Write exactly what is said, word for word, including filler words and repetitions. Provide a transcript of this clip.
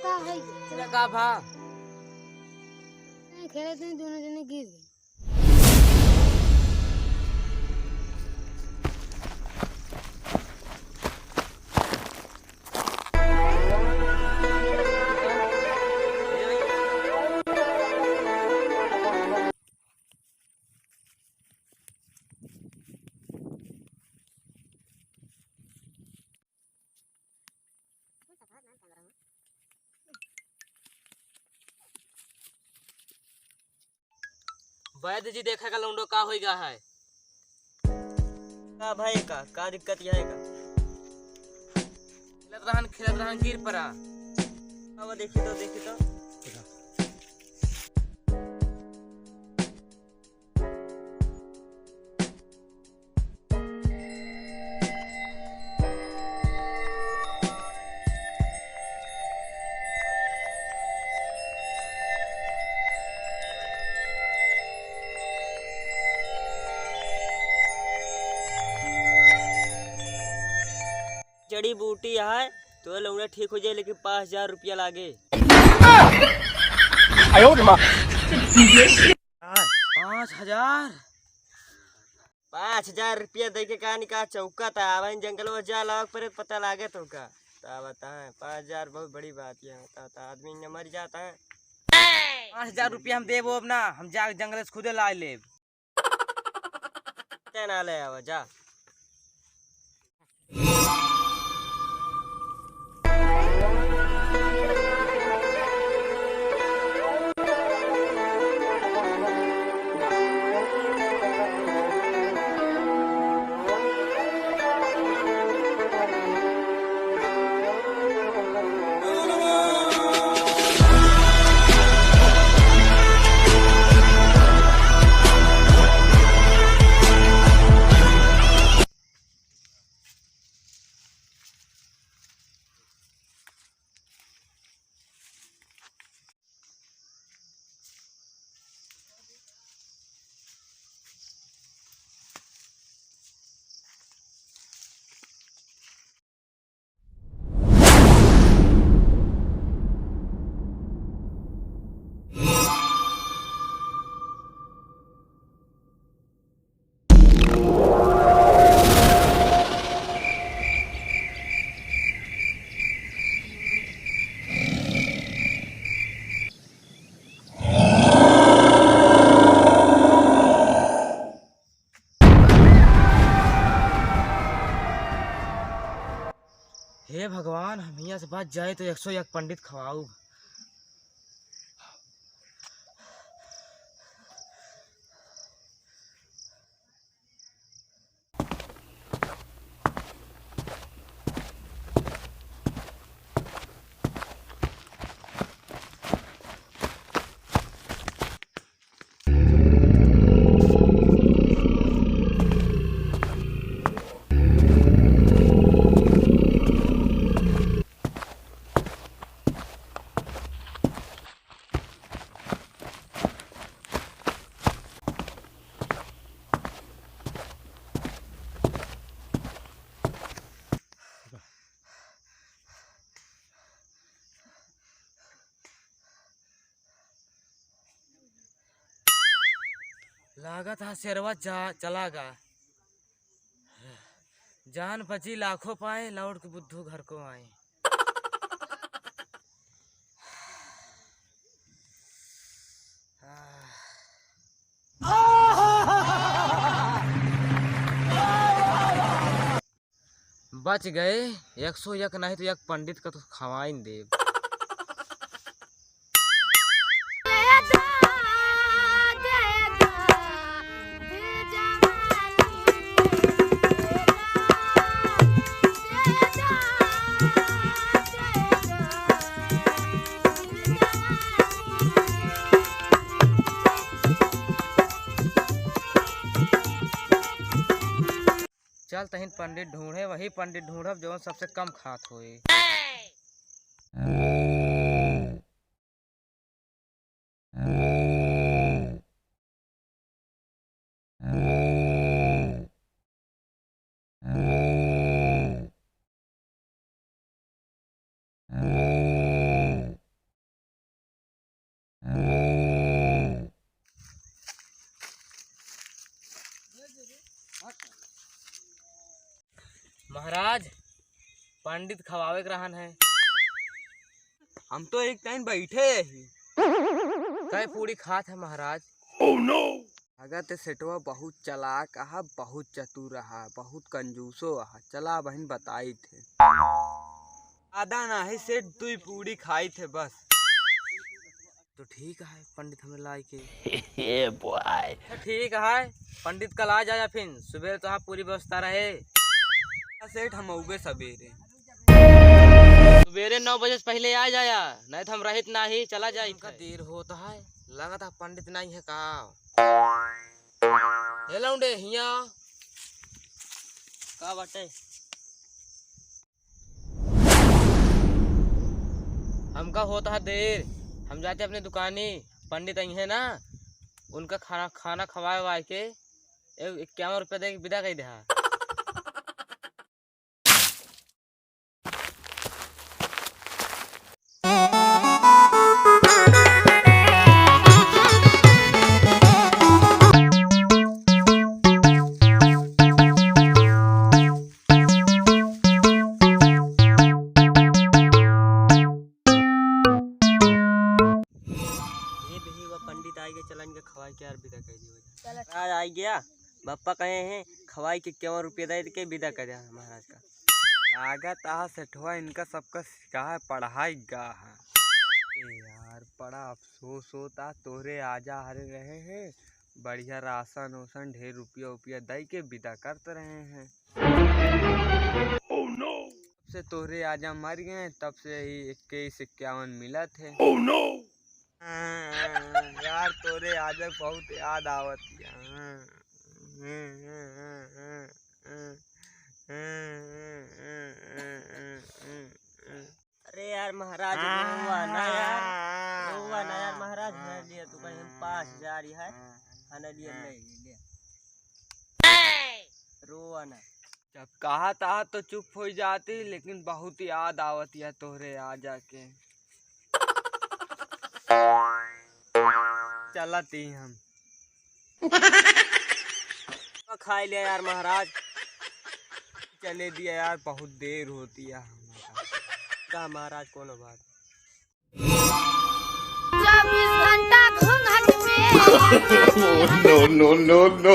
का है? तेरा का भा? नहीं, खेलत नहीं, दोनों जने गिर गए। वैद्य जी, देखा का लौंडो का होई गा है? का भाई का, का दिक्कत यह है का? खेलत रहन, खेलत रहन, गिर पड़ा। अब देखी तो, देखी तो। जड़ी बूटी है, तो लौड़ा ठीक हो जाए, लेकिन पाँच हजार रुपया लागे। आयो रे माँ। पाँच हजार? पाँच हजार रुपया दे के का निका चौका था? आवन जंगल में जा, लाग पर पता लागे तो का। ता बताएं, पाँच हजार बहुत बड़ी बात है, ता, ता आदमी न मर जाता है। पाँच हजार रुपया हम देबो अब ना, हम जा जंगल से खुदे ला लेब। ते ना ले आवा, जा। हे भगवान, हम हियाँ से बच जाए तो एक सौ एक पंडित खवाऊ। लागत है शेरवा जा, चला गा। जान बची लाखों पाए, लौट के बुद्धू घर को आए। बच गए, एक सौ एक नहीं तो एक पंडित का तो खवाइन देब। चल तहिन पंडित ढूंढे, वही पंडित ढूंढब जौन सबसे कम खात होए। महाराज, पंडित खवावे के रहन है। हम तो एक टाइम बैठे ही। कै पूड़ी खात है महाराज? अगर ते सेठवा बहुत चालाक अहा, बहुत चतुर अहा, बहुत कंजूसो अहा। चला बहिन बताई थे। आदा नाही सेठ, दुई पूड़ी खाई थे बस। तो ठीक है, पंडित हमें लाई के। ये बॉय। तो ठीक है, पंडित कल आ जाया, फिर सुबह तो आप पूरी व्यवस्था रहे। सेठ, हम अउबे सबेरे। सुबेरे नौ बजे से पहले आ जाया, नहीं तो हम रहित नाही, चला जाई। हमका देर होता है, लगता पंडित नहीं है का? ए लौंडे, हिया का बाटे? हमका होता है देर, हम जाते अपने दुकानी, पंडित आई है ना, उनका खाना, खाना खवाए वाए के ए-, इक्यावन रुपया दे के विदा कर दे। ये भी हुआ, पंडित आ गया, चला इनका खवाई के यार विदा कर दियो। चला। महाराज आ गया, बप्पा कहे हैं खवाई के इक्यावन रुपये दे के विदा कर दिया महाराज का। लागत आ सेठवा इनका सबका सिखाए पढ़ाई गा है। ए यार, बड़ा अफसोस होता, तोरे आजा हरे रहे हैं, बढ़िया राशन ओसन ढेर रुपया उपिया दे के विदा करते रहे हैं। जब से तोहरे आजा मर गए, तब से ही इक्कीस इक्यावन मिलत है। यार, तोरे आजा बहुत याद आवत है। अरे यार महाराज, रोवा ना यार, रोवा ना यार महाराज, हन लिया तू कहीं पाँच हजार ही है, हन लिया नहीं लिया, रोवा ना। जब कहा तहा तो चुप हो जाती, लेकिन बहुत याद आवत या तोहरे आजा के। चलती हम। खाई लिया यार महाराज, चले दिया यार, बहुत देर होती है हमारा। का महाराज, कोनो बात? चौबीस घंटा घूंघट में। No, no, no, no।